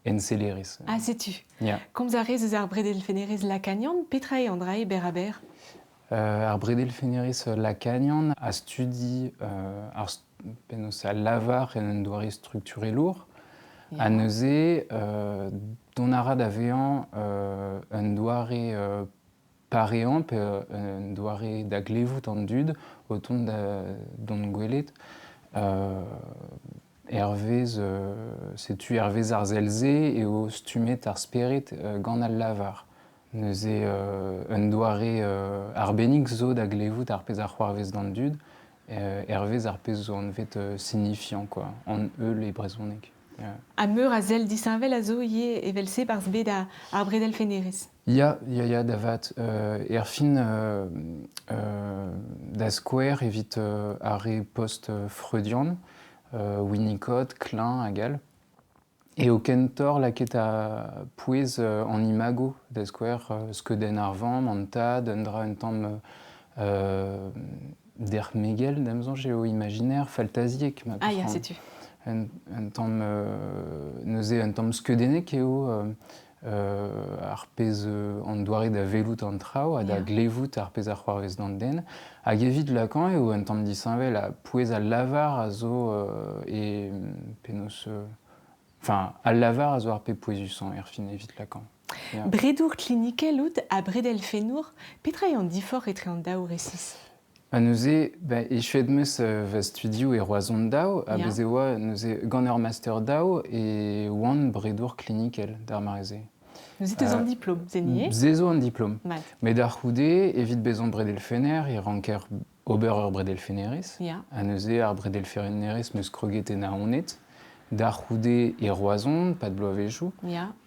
ensellerez. Ah, setu. Ya. Komz a rez eus ar bredelfennerez lacanian. Petra eo an dra-se berr-ha-berr? Ar bredelfennerez lacanian a studi ar penaos al lavar en un doare strukturelour. Ha neuze, dont a ra da vezañ un doare pareañ pe un doare da glevout an dud o tont da dont gwelet. Hervez, setu hervez ar sell-se eo stummet ar spered gant al lavar. Neuze un doare arbennik zo da glevout ar pezh a c'hoarvez d'an dud hervez ar pezh zo anvet signifiant quoi, an eul e brezhoneg. Ha meur a sell disheñvel a zo ivez evel-se 'barzh bed ar bredelfennerezh. Ya, ya, ya, da vat. Erfin, da skouer evit ar re post-freudian, Winnicott, Klein hag all, Eo kentoc'h lakaet pouez an imago, da skouer skeudenn ar vamm, an tad, un dra un tamm dermegel, da'm soñj eo imaginaire, faltaziek ma Ah ya, setu. Un, un tamm neuze un tamm skeudennek eo ar pezh an doare da welout an traoù ha da glevout ar pezh a c'hoarvez d'an den. Hag evit Lacan eo un tamm disheñvel ha pouez al lavar a zo e penaos Enfin, al lavar a zo ar pep pouezusañ erfin evit Lacan. Yeah. Bredour klinikel out ha bredelfennour, petra eo an diforc'h etre an daou resis? Ha neuze, ba, echuet 'm eus va studioù e Roazhon daou, ha bez' e oa neuze gant ur master daou e oan bredour klinikel d'ar mare-se. Neuze teus an diplom, se nié? Se zo an diplom. Met da c'houde, evit bezañ bredelfenner, e ranker ober ur bredelfennerezh. Ha neuze ar bredelfennerezh 'm eus kroget e Naoned. Da c'houde e Roazhon, pad bloavezhioù,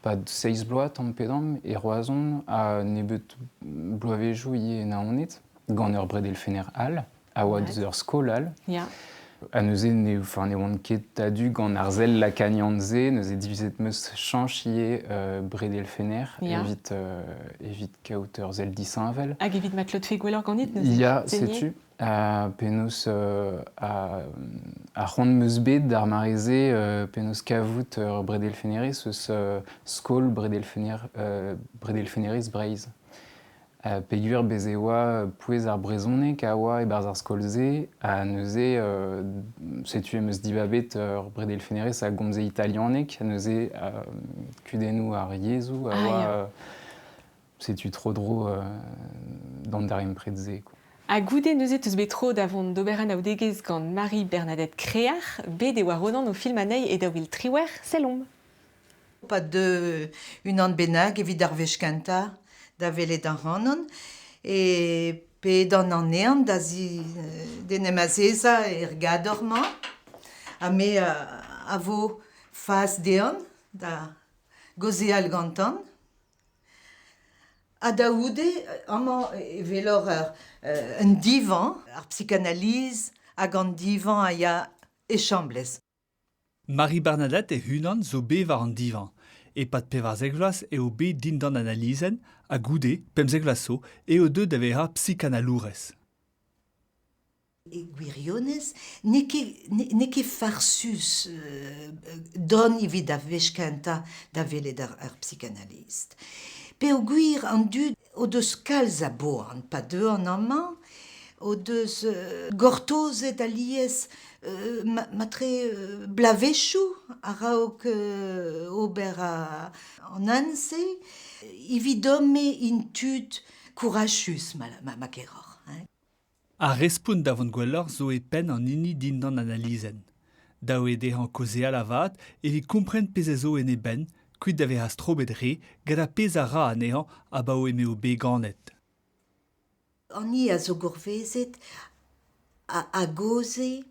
pad seizh bloaz tamm pe damm e Roazhon ha nebeut bloavezhioù ivez e Naoned. Gant ur bredelfenner all, a oa deus ur skol all. Ha neuze ne, enfin, ne oan ket a-du gant ar sell lacanian-se, neuze divizet 'm eus chañch ivez bredelfenner evit, evit kaout ur sell disheñvel. Hag evit ma klotfe gwelloc'h ganit neuze? Ya, setu. Penaos ar c'hoant 'm eus bet d'ar mare-se penaos kavout ur bredelfennerez eus skol bredelfenner, bredelfennerez Breizh. Peogwir bez' e oa pouez ar brezhoneg a oa e-barzh ar skol-se ha neuze setu em eus dibabet ur bredelfennerez a gomze italianeg ha neuze kudennoù ar yezhoù a oa setu tro-dro d'an darempred-se. Ha goude neuze 'teus bet tro da vont d'ober anaoudegezh gant Marie-Bernadette Creac'h, bet e oa Ronan o filmañ anezhi e 2018, sellomp. Pa deu unan bennak evit ar wech kentañ da welet ac'hanon e pedan anezhañ da d'en em azezañ er gador-mañ ha me a vo fas dezhañ da gaozeal gantañ. Ha da c'houde amañ e welor un divan, ar psikanaliz hag an divan a ya e chamblez. Marie-Bernadette hec'h-unan zo bet war an divan. E-pad 14 vloaz eo bet dindan analizenn ha goude, 15 vloaz zo, eo deuet da vezañ psikanalourez. E gwirionez, n'eo ket, n'eo ket farsus dont evit ar wech kentañ da welet ar psikanalist. Peogwir an dud o deus kalz a boan pa deuont amañ. o deus gortozet alies matre bloavezhioù a-raok ober an hent-se. Evidon-me int tud kourajus ma keroc'h. Hein. Ar respont da vont gwelloc'h zo e penn an hini dindan analizenn. Dav eo dezhañ kaozeal avat evit kompren pezh a zo en e benn, kuit da vezañ strobet re gant ar pezh a ra anezhañ abaoe m'eo bet ganet. An hini a zo gourvezet a gaoze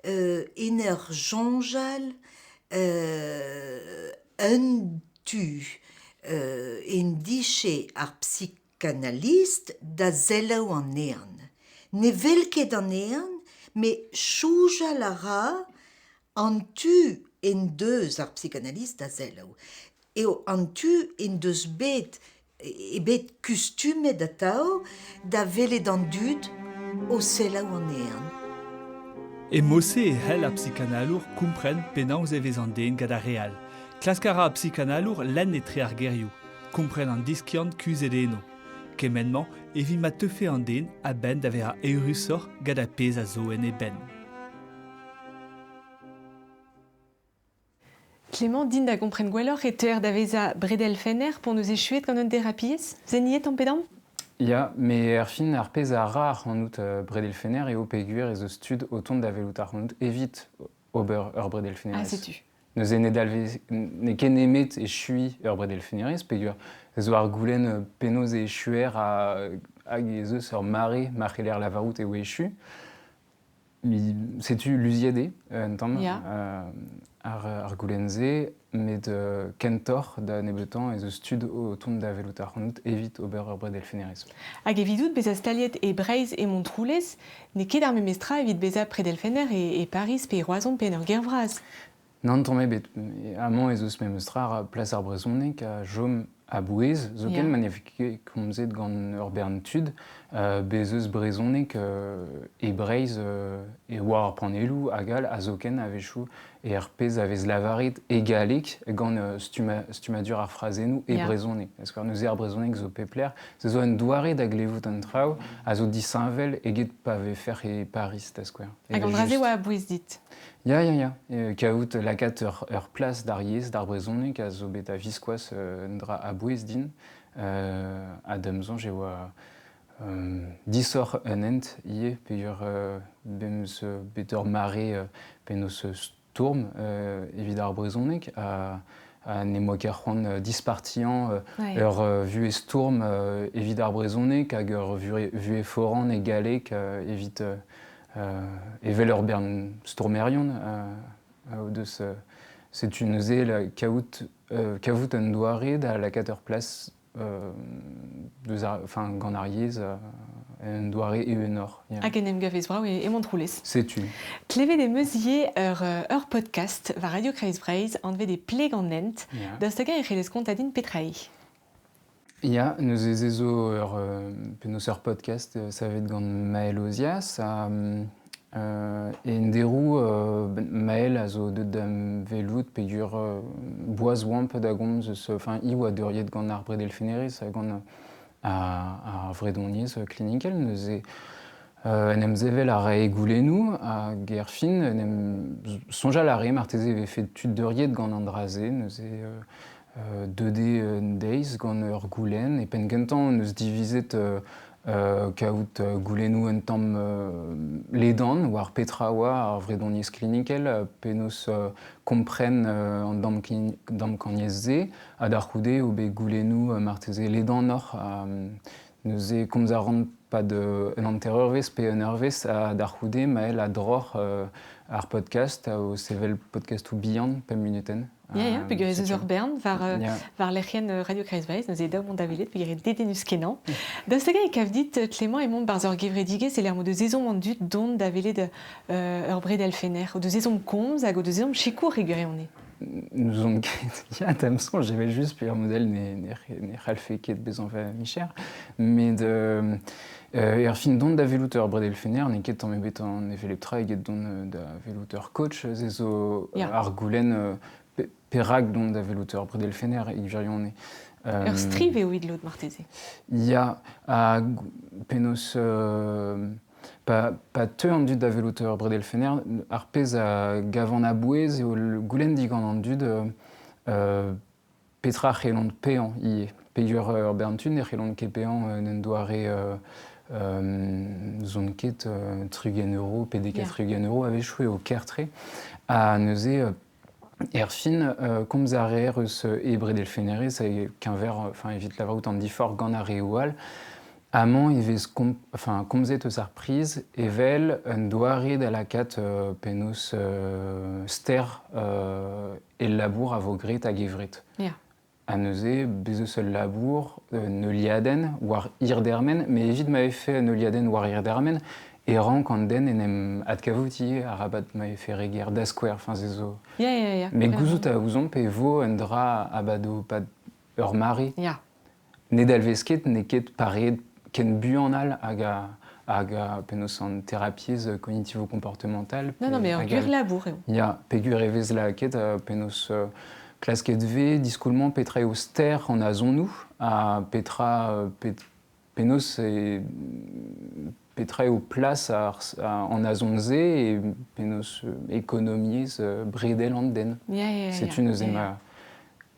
en ur soñjal un tu en dije ar psikanalist da selaou anezhañ. Ne wel ket anezhañ met soñjal a ra an tu en deus ar psikanalist da selaou. Eo an tu en deus bet eo bet kustumet atav da welet an dud o selaou anezhañ. E mod-se e c'hell ar psikanalour kompren penaos e vez an den gant ar re all. Klask a ra ar psikanalour lenn etre ar gerioù, kompren an diskiant kuzhet eno. Kement-mañ evit ma teufe an den a-benn da vezañ eürusoc'h gant ar pezh a zo en e benn. Clément, din da gompren gwelloc'h e teuer da vezañ bredelfenner p'hon eus echuet gant un derapiezh Zeniet tamm pe damm? Ya, met erfin ar pezh a ra ac'hanout bredelfenner eo peogwir ez eus tud o tont da welout ac'hanout evit ober ur bredelfennerezh. Ah, setu. Neuze ne dalvez n'eo ket nemet echuiñ ur bredelfennerezh peogwir ez oa ar goulenn penaos e echuer hag ez eus ur mare ma c'heller lavarout eo echu. Setu luziet eo un tamm ar goulenn-se, met kentoc'h da nebeutañ ez eus tud o tont da welout ac'hanout evit ober ur bredelfennerezh. Hag evidout bezañ staliet e Breizh e Montroulez, n'eo ket ar memes tra evit bezañ predelfenner e Pariz pe e Roazhon pe en ur gêr vras. Nann, tamm ebet. Amañ ez eus memes tra plas ar brezhoneg a chom a-bouez, zoken ma ne vez ket komzet gant ur bern tud. Bez eus brezhoneg e Breizh e war ar panelloù hag all, ha zoken a-wechoù er pezh a vez lavaret e galleg gant stummadur ar frazennoù e brezhoneg. Parce neuze ar brezhoneg zo pep lec'h. Se zo un doare da glevout an traoù a zo disheñvel eget pa vefec'h e Pariz, da skouer. Hag an dra-se oa a-bouez dit? Ya, ya, ya. Kaout lakaat ur plas d'ar yezh, d'ar brezhoneg a zo bet a-viskoazh un dra a-bouez din. Ha da'm soñj e oa disoc'h un hent ivez peogwir be'm eus bet ur mare penaos stourm evit ar brezhoneg ha n'em boa ket c'hoant dispartiañ ur vuhez stourm evit ar brezhoneg hag ur vuhez foran e galleg evit evel ur bern stourmerion o deus setu neuze kaout kavout un doare da lakaat ur plas deus ar, enfin, gant ar yezh un doare eeunoc'h. Yeah. Hag en em gavez brav e Montroulez. Setu. Klevet em eus ivez ur podcast war Radio Kreiz Breizh anvet e Pleg an hent. Yeah. Daoust hag-eñ e c'hellez kontañ din petra eo? Ya, neuze se zo ur penaos ur podcast savet gant Maël Ozias ha en deroù Maël a zo deuet da'm welout peogwir boas oamp da gomz eus enfin hi oa deuriet gant ar bredelfennerezh ha gant ar vredoniezh klinikel neuze en em sevel a rae goulennoù hag erfin en em soñjal a rae marteze e vefe tud deuriet gant an dra-se neuze deuet eo un deiz gant ur goulenn. E penn-kentañ hon eus divizet kaout goulennoù un tamm ledan war petra oa ar vredoniezh klinikel, penaos kompren an damkaniezh-se, ha da c'houde eo bet goulennoù marteze ledanoc'h. Neuze komz a ran pad un hanter-eurvezh pe un eurvezh ha da c'houde Maël a droc'h ar podcast o sevel podcastoù bihan pemp munutenn. Ya, ya, peogwir ez eus ur bern war, war lec'hienn Radio Kreiz Breizh, neuze daou mont da welet peogwir eo dedennus-kenañ. Daoust hag-eñ e kav dit, Clément, emaomp barzh ur gevredigezh e-lec'h m'o deus ezhomm an dud dont da welet ur bredelfenner, o deus ezhomm komz hag o deus ezhomm sikour e gwirionez? N'ouzon ket. Ya, da'm soñj evel-just peogwir model ne c'hallfe ket bezañ va micher. Met er fin dont da welout ur bredelfenner n'eo ket tamm ebet an hevelep tra eget dont da welout ur coach. Se zo ar goulenn perak dont da welout ur bredelfenner e gwirionez. Ur striv eo evit lod marteze. Ya, ha penaos... Pa, pa teu an dud da welout ur bredelfenner, ar pezh a gavan a-bouez eo goulenn digant an dud petra c'hellont paeañ ivez. Peger ur bern tud ne c'hellont ket paeañ en un doare n'ouzon ket 30 euro pe dek 30 euro a-wechoù eo ker-tre. Ha neuze erfin komz a reer eus e bredelfennerezh e-keñver enfin evit lavarout an diforc'h gant ar reoù all. Amañ e vez enfin, komzet eus ar priz evel un doare da lakaat penaos ster e labour a vo graet a-gevret. Ha neuze, bez eus ul labour, un heuliadenn war hir-dermen, met evit ma vefe un heuliadenn war hir-dermen, e rank an den en em adkavout ivez, arabat ma vefe re ger da skouer. Enfin, se zo. Ya. Mais gouzout a ouzomp e vo un dra a bado pad ur mare. Ne dalvez ket, n'eo ket pareet ken buan all hag a, hag a penaos an terapiezh cognitivo-comportemental. Non, non, mais ur gwir labour eo. Ya, peogwir e vez lakaet penaos klasket vez diskoulmañ petra eo ster an azonoù ha petra penaos e petra eo plas ar, an azon-se e penaos ekonomiezh bredel an den. Setu neuze ma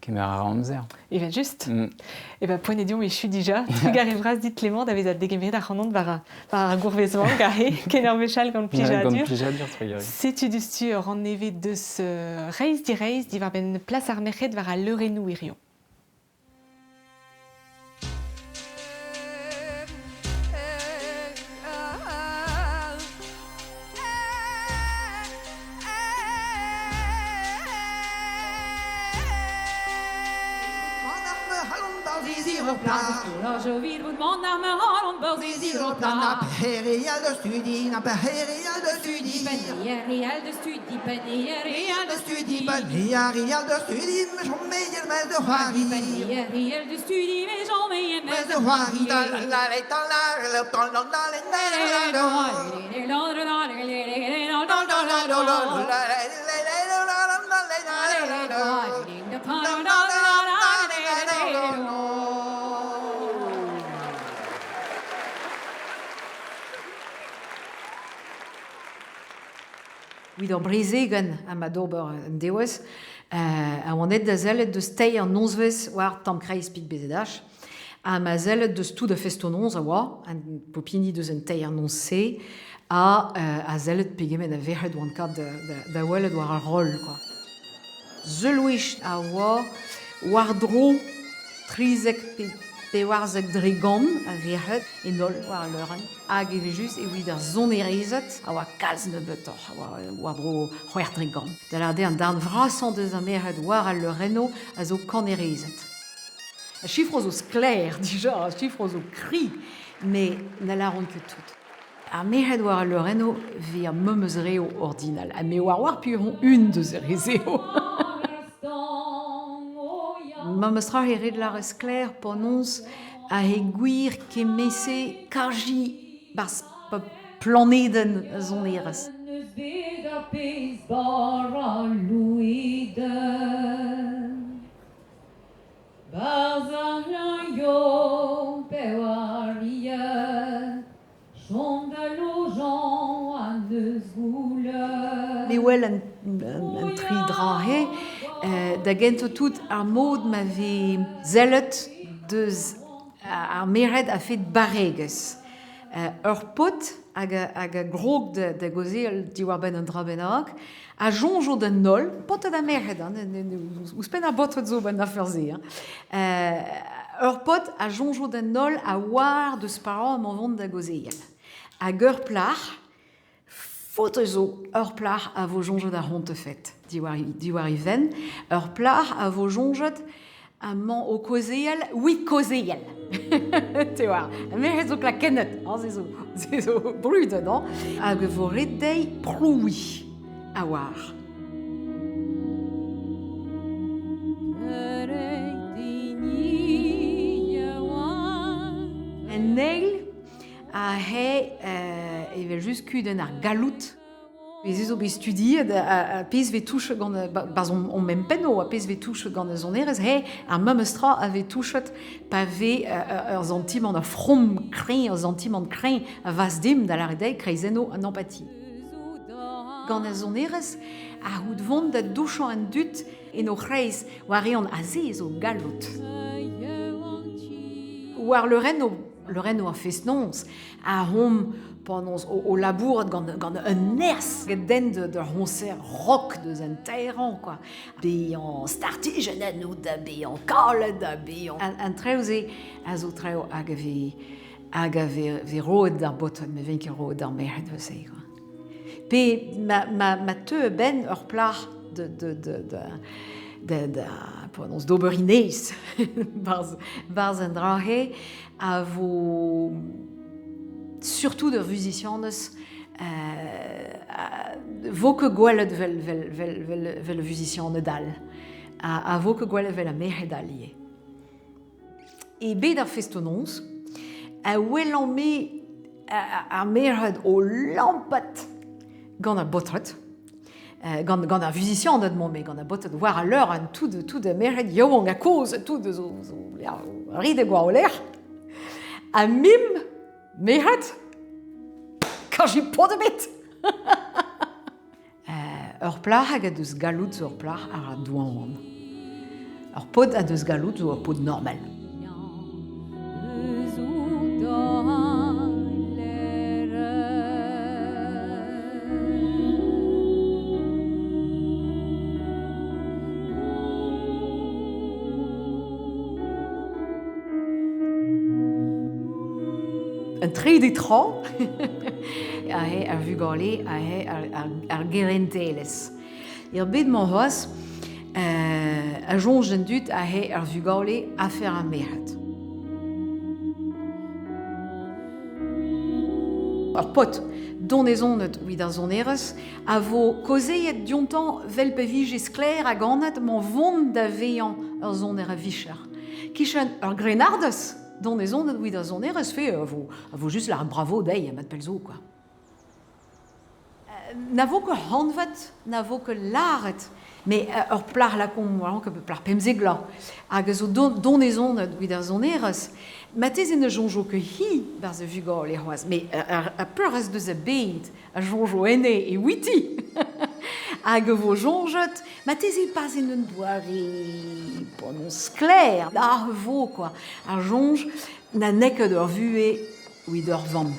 kemer a ra amzer. Evel just. E ben poent eo deomp echu dija. Trugarez vras dit Clément da vezañ degemeret ac'hanon war, war ar gourvez-mañ gare ken ur wech all gant plijadur. Gant plijadur, trugarez. Setu diouzhtu ur rann nevez deus Reizh direizh diwar-benn plas ar merc'hed war al leurennoù hiziv. Evit ur brezegenn ha ma d'ober un devezh a oan aet da sellet deus teir nozvezh war tamm kreiz Pik BZH ha ma sellet deus tout a festoù-noz a oa, pep hini deus an teir noz-se ha a sellet pegement a verc'hed oant kat da welet war ar roll quoi. Seul wech a oa war-dro 13 pe 14% a verc'hed en holl war al leurenn. Hag evel-just evit ar sonerezed a oa kalz nebeutoc'h, a oa war-dro 6%. Da lâret eo an darn vrasañ deus ar merc'hed war al leurennoù a zo kanerezed. Ar sifroù zo sklaer dija, ar sifroù zo kri, met na lâront ket tout. Ar merc'hed war al leurennoù 'vez ar memes reoù ordinal. Ha me oar war piv un deus ar re-seo. Memes tra e ret lâret sklaer penaos ha he gwir kement-se kaji 'barzh pep planedenn a sonerezh. Me wel an, an tri dra-se da gentañ tout ar mod ma vez sellet deus ar merc'hed a-fet barregezh. Ur paotr hag a grog da gaozeal diwar-benn un dra bennak a soñjo d'an holl, paotred ha merc'hed, hein, ouzhpenn ar baotred zo 'benn afer-se. Hein. Ur paotr a soñjo d'an holl a oar deus parañ emañ vont da gaozeal. Hag ur plac'h, faot zo ur plac'h a vo soñjet ar c'hontefed diwar he fenn, ur plac'h a vo soñjet amañ o kaozeal, oui kaozeal. Te oar, merc'hed zo klakennet, hein, se zo, se zo brudet, hein. Hag e vo ret dezhi prouiñ a oar. An eil a he evel-just kudenn ar galloud. Ez zo bet studiet a pezh vez touchet gant barzh on mempenno, a pezh vez touchet gant sonerezh, he ar memes tra a vez touchet pa vez ur santimant ur from kreñv, ur santimant kreñv a vaz dimp da lâret dezhi kreizenno an empathie. Gant ar sonerezh a c'hoût vont da douchañ an dud en o c'hreiz war eon aze zo galloud. War leurenno ar fest-noz a hom penaos o labourat gant un nerzh den d'ur c'hoñser rock deus an taerañ quoi. Bezañ startijenn ennout da bezañ kalet da bezañ... An traoù-se a zo traoù hag a vez hag a vez roet d'ar baotred, me vez ket roet d'ar merc'hed eus-se quoi. Pe ma teu a-benn ur plac'h de de de de de de penaos d'ober inez barzh an dra-se a vo surtout d'ur vuzisianez vo ket gwelet vel vuzisianed all a vo ket gwelet vel ar merc'hed all ivez. E bed ar festoù-noz a welan-me ar merc'hed o lampat gant ar baotred, gant ar vuzisianed mañ-me, gant ar baotred war al leur, an tout ar merc'hed yaouank ha kozh, tout zo redek war o lerc'h. Ha mimp merc'hed, kaji paotr ebet. Ur plac'h hag a deus galloud zo ur plac'h a ra doan. Ur paotr a deus galloud zo ur paotr normal. Un trede tra aze ar vugale, aze ar gerentelezh. Er bed-mañ c'hoazh a soñj an dud aze ar vugale afer ar merc'hed. Ur paotr donezonet evit ar sonerezh a vo kaozeet diontañ 'vel pa vije sklaer hag anat 'mañ vont da vezañ ur soner a-vicher. Kichen ur grennardez donezonet evit ar sonerezh fe a vo just lâret bravo dezhi ha mat pell zo quoi. Na vo ket hanvet, na vo ket lâret, mais ur plac'h lakaomp war ur plac'h 15 vloaz hag a zo donezonet evit ar sonerezh, marteze ne soñjo ket hi 'barzh e vugale c'hoazh, mais ar peurrest deus a bed a soñjo enne e ouiti hag a vo soñjet marteze pas en un doare penaos sklaer ar vo quoi ar soñj na n'eo ket ur vuhez evit ur vamm.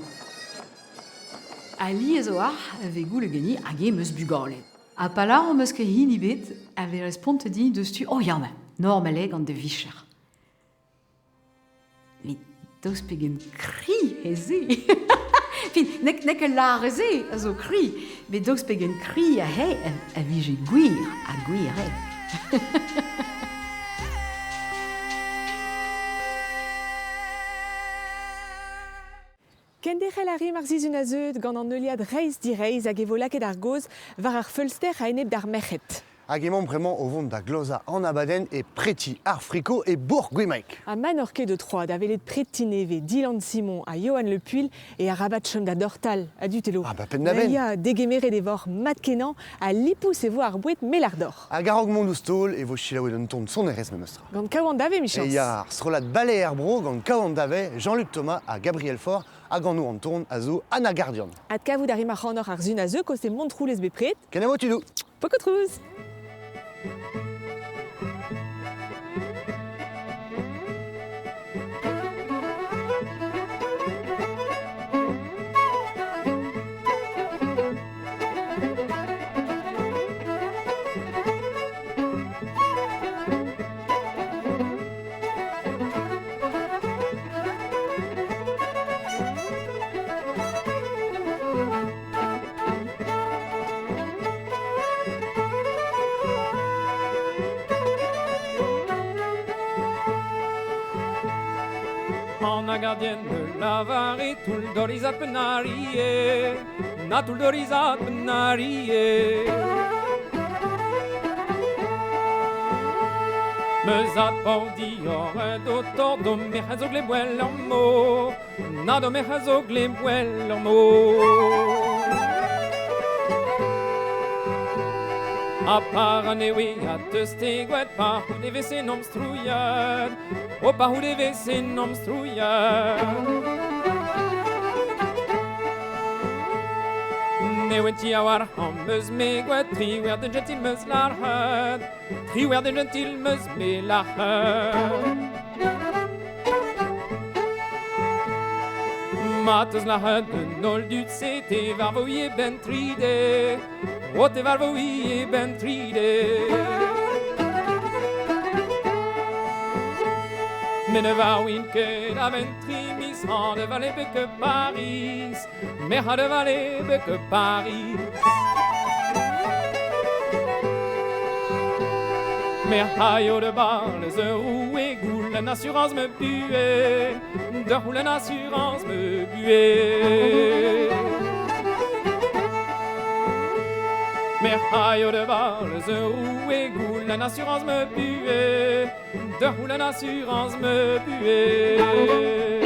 Alies a-walc'h e vez goulet ganin hag em eus bugale. Ha pa lâran 'm eus ket hini ebet a vez respontet din deus-tu oh ya, normal eo gant da vicher. Met daoust pegen kri eo se Fin, n'eo ket lâret se a zo kri, met daoust pegen kri eo a vije gwir, ha gwir eo. Kenderc'hel a rimp ar sizhun a zeu gant an heuliad reizh-direizh hag e vo lakaet ar gaoz war ar feulster a-enep d'ar merc'hed. Hag emaomp bremañ o vont da glozañ an abadenn e preti ar friko e bourc'h Gwimaeg. Ha ma n'oc'h ket deut c'hoazh da welet preti nevez Dylan Simon ha Johan Le Puil e arabat chom da dortal a-du Telo. Ah bah penn-da-benn. Ya, degemeret e voc'h mat-kenañ ha lipous e vo ar boued melar-doc'h. Hag a-raok mont ouzh taol e vo selaouet un ton sonerezh memes tra. Gant Kawan Dave, michañs. E ya, ar strollad Baleer Bro gant Kawan Dave, Jean-Luc Thomas ha Gabriel Faure hag anv an ton a zo Anna Gardian. Adkavout a rimp ac'hanoc'h ar sun a zeu koste Montroulez bepred. Kenavo tudoù. Pokotrouz. An a gardienne lavare toull doriz a penarie na toull doriz a penarie Meus a dior dotor do merc'h a zo gleb ur mor Na do merc'h a zo gleb well ur mor. Ha par an ewe a teus te gwet pa c'houde vese nom strouillat O pa c'houde vese nom strouillat Ne oen ti a war an meus me gwet Triwer den gentil meus larc'het Triwer den gentil meus me larc'het Ma teus larc'het un ol dud se te varvo ie ben tride O te varvo ie ben tride Me ne varwin ket a ben tri mis Han de vale beke Paris Me ha de vale beke Paris Me haio de bal ze roue goul an assurance me bue De roule an assurance me bue Me haio de bal ze roue goul an assurance me bue De roule an assurance me bue.